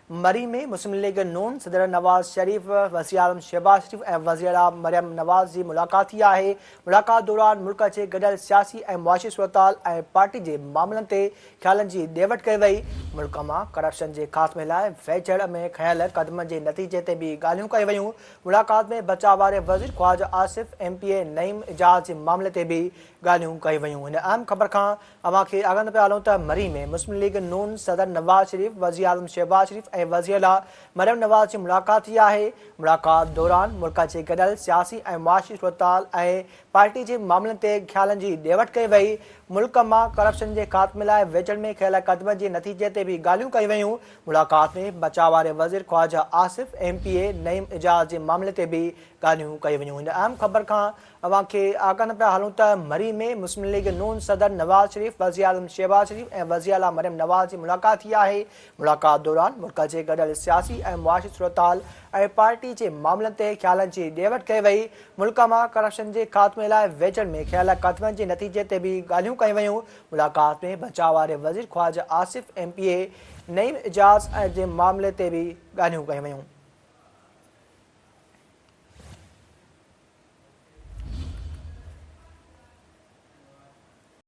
مري ۾ مسلم league نون صدر نواز شريف، وزيراعظم شهباز شريف ۽ وزيراعليٰ مريم نواز جي ملاقات ٿي آهي. ملاقات دوران ملڪ جي گڏيل سياسي ۽ معاشي صورتحال ۽ پارٽي جي معاملن تي خيالن جي ڏي وٺ ڪئي وئي. ملڪ مان ڪرپشن جي خاتمي لاء ويجهڙ ۾ کنيل قدمن جي نتيجي تي به ڳالهيون ڪيون ويون. ملاقات ۾ بچاء واري وزير Khawaja Asif, M P A Naeem Ijaz جي معاملي تي به ڳالهيون ڪيون ويون. هن اهم خبر کان اوهان کي آگاهه ڪندا پيا هلون ته مري ۾ مسلم ليگ نون صدر نواز شريف، وزيراعظم شهباز شريف ۽ وزيراعليٰ مريم نواز جي ملاقات ٿي آهي. ملاقات دوران ملڪ جي گڏيل سياسي ۽ معاشي صورتحال ۽ پارٽي جي معاملن تي خيالن جي ڏي وٺ ڪئي وئي. ملڪ مان ڪرپشن جي خاتمي لاء ويجهڙ ۾ کنيل قدمن جي نتيجي تي به ڳالهيون ڪيون ويون. ملاقات ۾ بچاء واري وزير Khawaja Asif, M P A Naeem Ijaz جي معاملي تي به ڳالهيون ڪيون ويون. هن اهم خبر کان اوهان کي آگاهه ڪندا پيا هلون ته مري ۾ مسلم ليگ نون صدر نواز شريف، وزيراعظم شهباز شريف ۽ وزيراعليٰ مريم نواز جي ملاقات ٿي آهي. ملاقات دوران ملڪ جي گڏيل سياسي ۽ معاشي صورتحال ۽ پارٽي جي معاملن تي خيالن جي ڏي وٺ ڪئي وئي. ملڪ مان ڪرپشن جي خاتمي لاء ويجهڙ ۾ کنيل قدمن جي نتيجي تي به ڳالهيون ڪيون ويون. ملاقات ۾ بچاء واري وزير Khawaja Asif, M P A Naeem Ijaz جي معاملي تي به ڳالهيون ڪيون ويون.